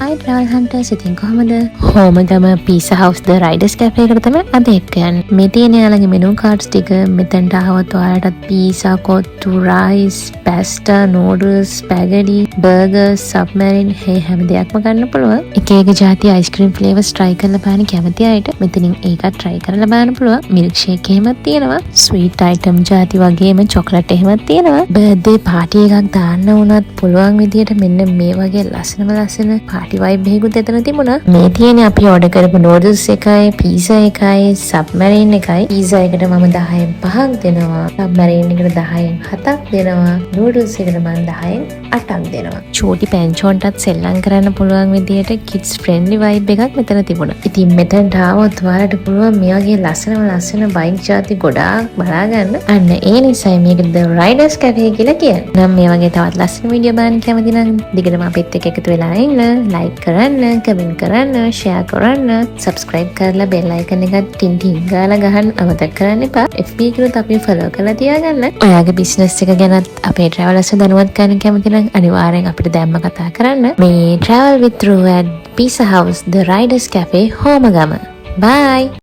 හයි travel hunters, ඉතින් කොහමද? Homagama pizza house ද riders cafe එකට තමයි අද එක්ක යන්නේ. මේ තියෙන එයාලගේ මෙනු කාඩ්ස් ටික. මෙතනට ආවොත් ඔයාලටත් pizza, kottu, rice, pasta, noodles, spaghetti, burgers, submarine හේ හැම දෙයක්ම ගන්න පුළුවන්. එක එක ජාති අයිස්ක්‍රීම් ෆ්ලේවර්ස් try කරලා බලන්න කැමති අයට මෙතනින් ඒකත් try කරලා බලන්න පුළුවන්. මිල්ක් ෂේක් එහෙමත් තියෙනවා. ස්වීට් අයිටම් ජාති වගේම චොක්ලට් එහෙමත් තියෙනවා. බර්ත්ඩේ පාටි එකක් දාන්න වුණත් පුළුවන් විදියට මෙන්න මේ වගේ ලස්සනම ලස්සන පාටි වයිබ් එකකුත් එතන තිබුණා. මේ තියෙන්නේ අපි ඕඩර් කරපු නූඩල්ස් එකයි, පීසා එකයි, සබ්මැරින් එකයි. පීසා එකට මම 10න් 5ක් දෙනවා. සබ්මැරින් එකට 10න් 7ක් දෙනවා. නූඩල්ස් එකට මම 10න් 8ක් දෙනවා. චූටි පැංචෝන්ටත් සෙල්ලම් කරන්න පුළුවන් විදියට කිඩ්ස් ෆ්‍රෙන්ඩ්ලි වයිබ් එකක් මෙතන තිබුණා. ඉතින් මෙතනට ආවොත් ඔයාලට පුළුවන් මේ වගේ ලස්සනම ලස්සන බයික් ජාති ගොඩාක් බලා ගන්න. අන්න ඒ නිසායි මේක The Riders Cafe කියලා කියන්නේ. නම් මේ වගේ තවත් ලස්සන වීඩියෝ බලන්න කැමති නම් දිගටම අපිත් එක්ක එකතු වෙලා ඉන්න. ලයික් කරන්න, කමෙන්ට් කරන්න, ෂෙයා කරන්න, සබ්ස්ක්‍රයිබ් කරලා බෙල් අයිකන් එකත් ටින් ටින් ගාලා ගහන්න අමතක කරන්න එපා. FB එකෙනුත් අපිව ෆලෝ කරලා තියාගන්න. ඔයාගේ බිස්නස් එක ගැනත් අපේ ට්‍රැවලර්ස් දැනුවත් කරන්න කැමති නම් අනිවාර්යෙන් අපිට දැම්ම කතා කරන්න. මේ Travel with Ru at Pizza House The Riders Cafe, Homagama. Bye.